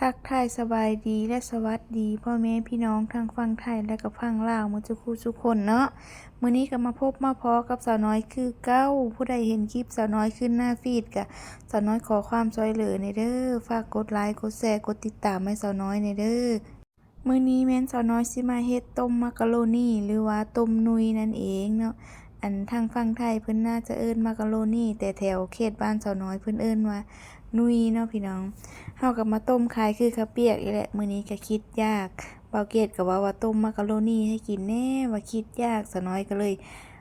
ທັກທາຍສະບາຍດີ ແລະ ສະຫວັດດີພໍ່ແມ່ພີ່ນ້ອງທັງຝັ່ງໄທ ແລະ ກໍຝັ່ງລາວໝົດສູ່ຄູ່ສູ່ຄົນເນາະ. ມື້ນີ້ກໍມາພົບມາພໍ້ກັບສາວນ້ອຍຄືເກົ່າ. ຜູ້ໃດເຫັນຄລິບສາວນ້ອຍຂຶ້ນໜ້າຟີດ ກໍສາວນ້ອຍຂໍຄວາມຊ່ວຍເຫຼືອແດ່ເດີ້. ຝາກກົດໄລ ກົດແຊ ກົດຕິດຕາມໃຫ້ສາວນ້ອຍແດ່ເດີ້. ມື້ນີ້ແມ່ນສາວນ້ອຍຊິມາເຮັດຕົ້ມມັກກະໂຣນີ ຫຼືວ່າຕົ້ມນຸ່ຍນັ້ນເອງເນາະ. ອັນທາງຝັ່ງໄທເພິ່ນໜ້າຈະເອີ້ນມັກກະໂຣນີ ແຕ່ແຖວເຂດບ້ານສາວນ້ອຍເພິ່ນເອີ້ນວ່ານຸ່ຍເນາະພີ່ນ້ອງ. ເຮົາກໍມາຕົ້ມຄ້າຍຄືເຂົ້າປຽກນີ້ແຫຼະ. ມື້ນີ້ກໍຄິດຢາກ ບ່າວເກດກໍເວົ້າວ່າ ຕົ້ມມັກກະໂຣນີໃຫ້ກິນແດ່ ວ່າຄິດຢາກ. ສາວນ້ອຍກໍເລີຍ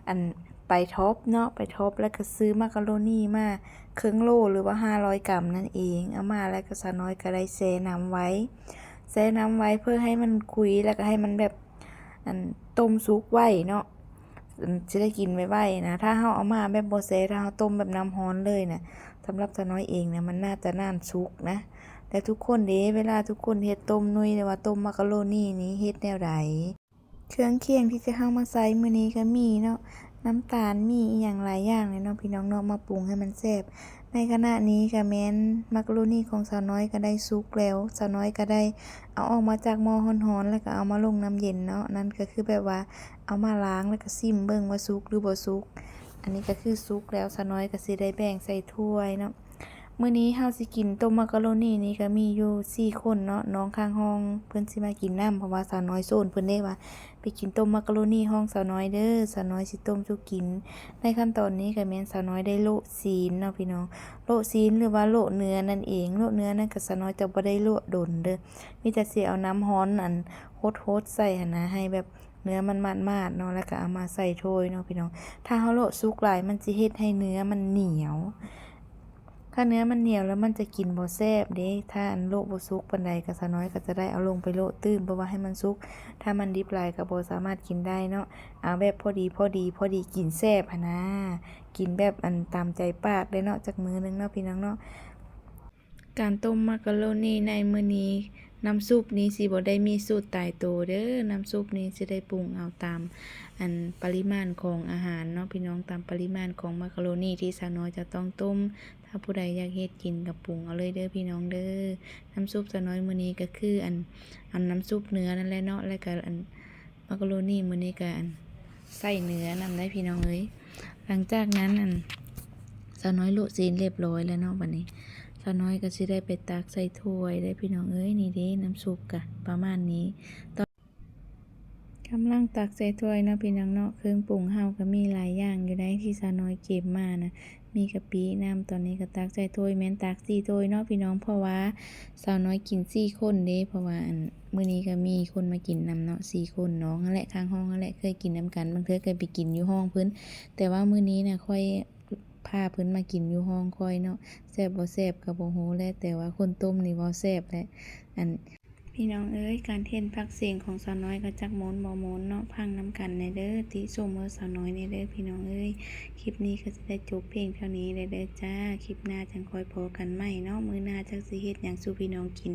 ອັນ ໄປທັອບເນາະ ໄປທັອບ ແລ້ວກໍຊື້ມັກກະໂຣນີມາເຄິ່ງໂລ ຫຼືວ່າຫ້າຮ້ອຍກຣາມນັ້ນເອງ. ເອົາມາແລ້ວກໍສາວນ້ອຍກໍໄດ້ແຊ່ນ້ຳໄວ້ ແຊ່ນ້ຳໄວ້ເພື່ອໃຫ້ມັນຄຸຍ ແລ້ວກໍໃຫ້ມັນແບບ ອັນ ຕົ້ມສຸກໄວເນາະ ອັນ ຊິໄດ້ກິນໄວໆນະ. ຖ້າເຮົາເອົາມາແບບບໍ່ແຊ່ ຖ້າເຮົາຕົ້ມແບບນ້ຳຮ້ອນເລີຍນະ ສຳລັບສາວນ້ອຍເອງນະ ມັນໜ້າຈະນານສຸກນະ. ແຕ່ທຸກຄົນເດ້ ເວລາທຸກຄົນເຮັດຕົ້ມນຸ່ຍ ຫຼືວ່າຕົ້ມມັກກະໂຣນີນີ້ ເຮັດແນວໃດ? ເຄື່ອງຄຽງທີ່ຈະເຮົາມາໃສ່ມື້ນີ້ກໍມີເນາະ ນ້ຳຕານ ມີອີ່ຫຍັງຫຼາຍຢ່າງເລີຍເນາະພີ່ນ້ອງເນາະ ມາປຸງໃຫ້ມັນແຊບ. ໃນຂະນະນີ້ກໍແມ່ນມັກກະໂຣນີຂອງສາວນ້ອຍກໍໄດ້ສຸກແລ້ວ. ສາວນ້ອຍກໍໄດ້ເອົາອອກມາຈາກໝໍ້ຮ້ອນໆ ແລ້ວກໍເອົາມາລົງນ້ຳເຢັນເນາະ. ນັ້ນກໍຄືແບບວ່າເອົາມາລ້າງ ແລ້ວກໍຊິມເບິ່ງວ່າສຸກຫຼືບໍ່ສຸກ. ອັນນີ້ກໍຄືສຸກແລ້ວ ສາວນ້ອຍກໍຊິໄດ້ແບ່ງໃສ່ຖ້ວຍເນາະ. ມື້ນີ້ເຮົາຊິກິນຕົ້ມມັກກະໂຣນີນີ້ກໍມີຢູ່ສີ່ຄົນເນາະ. ນ້ອງຂ້າງຫ້ອງເພິ່ນຊິມາກິນນຳ ເພາະວ່າສາວນ້ອຍໂຊນເພິ່ນເດ້ວ່າ ໄປກິນຕົ້ມມັກກະໂຣນີຫ້ອງສາວນ້ອຍເດີ້ ສາວນ້ອຍຊິຕົ້ມສູ່ກິນ. ໃນຂັ້ນຕອນນີ້ກໍແມ່ນສາວນ້ອຍໄດ້ໂລະຊີ້ນເນາະພີ່ນ້ອງ ໂລະຊີ້ນ ຫຼືວ່າໂລະເນື້ອນັ້ນເອງ. ໂລະເນື້ອນັ້ນກໍສາວນ້ອຍຈະບໍ່ໄດ້ໂລະດົນເດີ້ ມີແຕ່ຊິເອົານ້ຳຮ້ອນ ອັນ ຫົດໆໃສ່ຫັ້ນນະ ໃຫ້ແບບເນື້ອມັນມາດໆເນາະ ແລ້ວກໍເອົາມາໃສ່ຖ້ວຍເນາະພີ່ນ້ອງ. ຖ້າເຮົາໂລະສຸກຫຼາຍ ມັນຊິເຮັດໃຫ້ເນື້ອມັນໜຽວ ຖ້າເນື້ອມັນໜຽວແລ້ວມັນຈະກິນບໍ່ແຊບເດ້. ຖ້າອັນໂລະບໍ່ສຸກປານໃດກໍສາວນ້ອຍກໍຈະໄດ້ເອົາລົງໄປໂລະຕື່ມ ເພື່ອວ່າໃຫ້ມັນສຸກ. ຖ້າມັນດິບຫຼາຍກໍບໍ່ສາມາດກິນໄດ້ເນາະ. ເອົາແບບພໍດີໆ ພໍດີກິນແຊບຫັ້ນນາ ກິນແບບອັນຕາມໃຈປາກເດ້ເນາະ ຈັກມື້ໜຶ່ງເນາະພີ່ນ້ອງເນາະ. ການຕົ້ມມັກກະໂຣນີໃນມື້ນີ້ ນ້ຳຊຸບນີ້ຊິບໍ່ໄດ້ມີສູດຕາຍໂຕເດີ້ ນ້ຳຊຸບນີ້ຊິໄດ້ປຸງເອົາຕາມ ອັນ ປະລິມານຂອງອາຫານເນາະພີ່ນ້ອງ ຕາມປະລິມານຂອງມັກກະໂຣນີທີ່ສາວນ້ອຍຈະຕ້ອງຕົ້ມ. ຖ້າຜູ້ໃດຢາກເຮັດກິນກໍປຸງເອົາເລີຍເດີ້ພີ່ນ້ອງເດີ້. ນ້ຳຊຸບສາວນ້ອຍມື້ນີ້ກໍຄື ອັນ ອັນ ນ້ຳຊຸບເນື້ອນັ້ນແຫຼະເນາະ ແລ້ວກໍ ອັນ ມັກກະໂຣນີມື້ນີ້ກໍ ອັນ ໃສ່ເນື້ອນຳໄດ໋ພີ່ນ້ອງເອີຍ. ຫຼັງຈາກນັ້ນ ອັນ ສາວນ້ອຍໂລະຊີ້ນຮຽບຮ້ອຍແລ້ວເນາະ ບັດນີ້ສາວນ້ອຍກໍຊິໄດ້ໄປຕັກໃສ່ຖ້ວຍໄດ໋ພີ່ນ້ອງເອີຍ. ນີ້ເດ້ ນ້ຳຊຸບກະປະມານນີ້ ກຳລັງຕັກໃສ່ຖ້ວຍເນາະພີ່ນ້ອງເນາະ. ເຄື່ອງປຸງເຮົາກໍມີຫຼາຍຢ່າງຢູ່ໃດ໋ ທີ່ສາວນ້ອຍເກັບມານະ ມີກະປິ ນ້ຳ. ຕອນນີ້ກໍຕັກໃສ່ຖ້ວຍ ແມ່ນຕັກສີ່ຖ້ວຍເນາະພີ່ນ້ອງ ເພາະວ່າສາວນ້ອຍກິນສີ່ຄົນເດ້. ເພາະວ່າ ອັນ ມື້ນີ້ກໍມີຄົນມາກິນນຳເນາະ ສີ່ຄົນ ນ້ອງຫັ້ນແຫຼະ ຂ້າງຫ້ອງຫັ້ນແຫຼະ ເຄີຍກິນນຳກັນ ບາງເທື່ອກໍໄປກິນຢູ່ຫ້ອງເພິ່ນ. ແຕ່ວ່າມື້ນີ້ນະ ຂ້ອຍພາເພິ່ນມາກິນຢູ່ຫ້ອງຂ້ອຍເນາະ ແຊບບໍ່ແຊບກໍບໍ່ຮູ້ແຫຼະ ແຕ່ວ່າຄົນຕົ້ມນີ້ເວົ້າແຊບແຫຼະ. ອັນ ພີ່ນ້ອງເອີຍ ການເຫັນປາກເສງຂອງສາວນ້ອຍກໍຈັກມ່ວນບໍ່ມ່ວນເນາະ ຟັງນຳກັນແດ່ເດີ້ ຕິຊົມເອົາສາວນ້ອຍແດ່ເດີ້ພີ່ນ້ອງເອີຍ. ຄລິບນີ້ກໍຈະໄດ້ຈົບພຽງເທົ່ານີ້ແຫຼະເດີ້ຈ້າ ຄລິບໜ້າຈັ່ງຄ່ອຍພໍ້ກັນໃໝ່ເນາະ. ມື້ໜ້າຈັກຊິເຮັດຫຍັງສູ່ພີ່ນ້ອງກິນ.